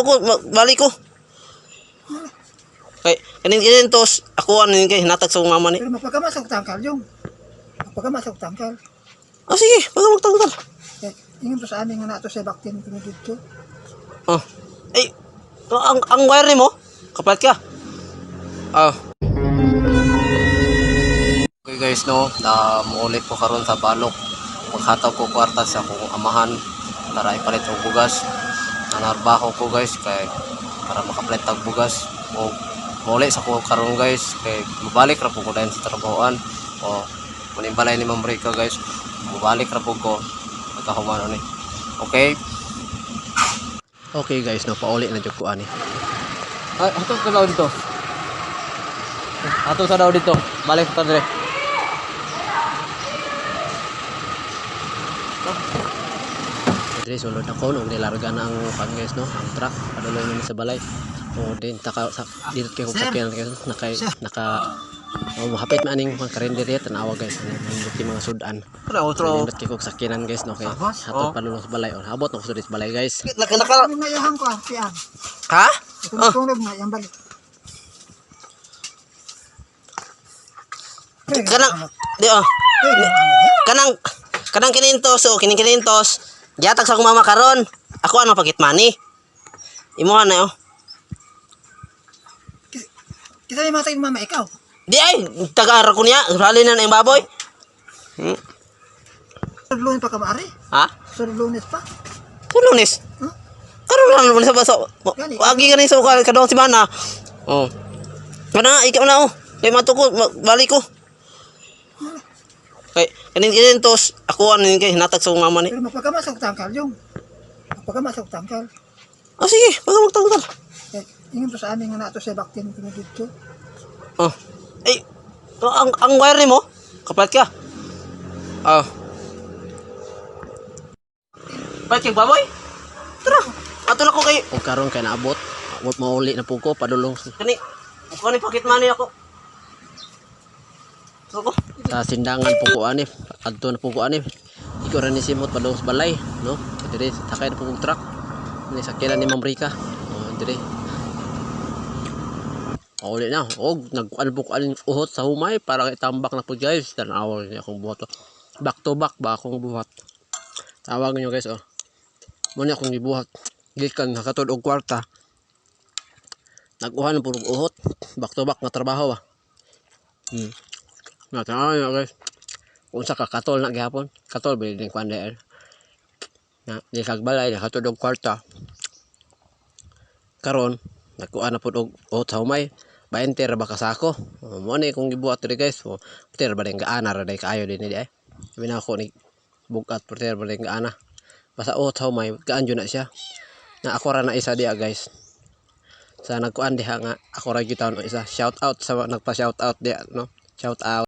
Ko, balik ko. Kay kaning kinintos, ako ano yun kay hinatag sa akong mama ni. Pero magpagamas og tangkal yung. Magpagamas og tangkal. Ah, sige, baga magtanggal. Eh, ingon to sa amin nga nato sa baktin kuno didto. Oh. Ay, ang wire nimo? Kapalit ka. Ah. Okay guys, no, na muulit ko karon sa balok. Maghatag ko kwarta sa akong amahan para ipalit og bugas. Nanarbaho ko, guys, kay para makapalit og bugas. O muuli sa ko karon, guys, kay mabalik ra po ko dayon sa trabahoan. O manimbalay ni Ma'am Rica, guys. Mabalik ra po ko pagkahuman ni. Okay? Okay guys, no, pauli na jud ko ani. Ay, ato ka daw dito. Ato sa daw dito. Balik ta dire. Dire sulod ako nung nilarga na ang pan, guys, no, ang truck paduloy na ni sa balay. O din taka sa dito kay kog Sir. sakyan guys, naka Sir. naka oh, hapit man aning mga karinderya, tanawa, guys, ano nindot yung mga sudan. Ano, Nindot kay kog sakyanan, guys, no, kay Tapos? hatod Oh. padulong sa balay. O habot na ko sa balay, guys. Naka, naka, Ano nga yahan ko ah, piang. Ha? Tungog nga yang balik. Kanang di oh. Kanang kanang kinintos, oh, kining kinintos. Gihatag sa akong mama karon. Ako ano pagit money. Imo na, oh. Kita may matay mama ikaw. Di ay taga ko niya, rally na na yung baboy. Lunes pa ka maari. Ha? Sur Lunes pa. Sa Lunes. Huh? Karon lang naman sa baso. Gani. Agi ka sa kadong si Mana. Oh. Kana ikaw na, oh. Kay mato ko, balik ko. Kay kaning kinintos, ako ano yun kay hinatag sa akong mama ni. Pero magpagamas og tangkal yung. Magpagamas og tangkal. Ah, sige, baga magtanggal. Eh, ingon to sa amin nga nato sa baktin kuno didto. Oh. Ay, ang wire nimo? Kapalit ka. Oh. Palit kay baboy? Tara. Ato na ko kay O karon kay naabot, wa mauli na po ko padulong kani. Ako ni pocket money ako. So ko. Sa sindangan po ko ani, adto na po ko ani. Ikaw ra ni simot padulong sa balay, no? Dire sakay na po kog truck. Ni sakyanan ni Ma'am Rica. Oh, dire. Pauli na. Og nagkuan po ko aning uhot sa humay para kay tambak na po, guys. Tanawa niya akong buhat. Back to back ba akong buhat. Tawag niyo, guys, oh. Mo ni akong gibuhat. Gikan nakatod og kwarta. Nag-uhan puro uhot. Back to back nga trabaho ba. Na tanawa niyo, guys. Unsa ka katol na gihapon. Katol ba din kuan dahil. Na di kag balay nakatod og kwarta. Karon nagkuan na pud og uhot sa humay. 20 ra ba ka sako? Oh, mo ni kung gibuhat diri, guys. Oh, puter ba din gaana ra day kaayo din ni ay. Sabi na ako ni bugat puter ba din gaana. Basta uhot sa humay gaan jud na siya. Na ako ra na isa diya, guys. Sa nagkuan diha nga ako ra gyud taon isa. Shout out sa nagpa shout out diya, no. Shout out.